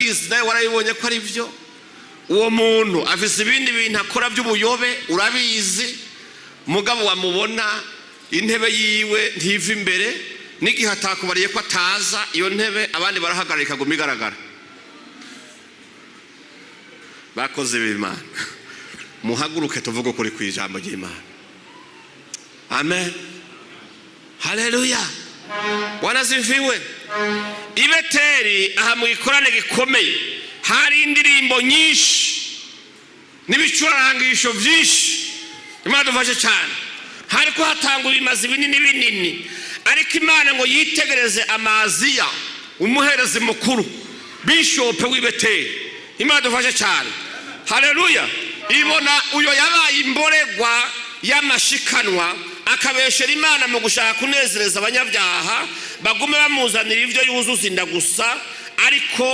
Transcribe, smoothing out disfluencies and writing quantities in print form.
Urabizi, nawe warabibonye ko ari byo. Uwo muntu afise ibindi bintu akora by'ubuyobe, urabizi. Mugabo wamubona, intebe yiwe ntiva imbere, n'igihe atakubariye ko ataza, iyo ntebe abandi barahagarara, ikaguma igaragara. Bakoze b'Imana, muhaguruke tuvuge ukuri ku ijambo ry'Imana. Amen, haleluya, Bwana asifiwe. I Beteri, aha mu gikorane gikomeye, hari indirimbo nyinshi n'ibicurarangisho byinshi. Imana dufashe cyane. Hari ko hatangwa ibimazi binini binini, ariko Imana ngo yitegereze Amaziya, umuherezi mukuru, bishope w'i Beteri. Imana dufashe cyane, haleluya. Ibona uyo yabaye imboregwa y'amashikanwa, akabeshera Imana mu gushaka kunezereza abanyabyaha, bagume bamuzanira ibyo yuzuza inda gusa, ariko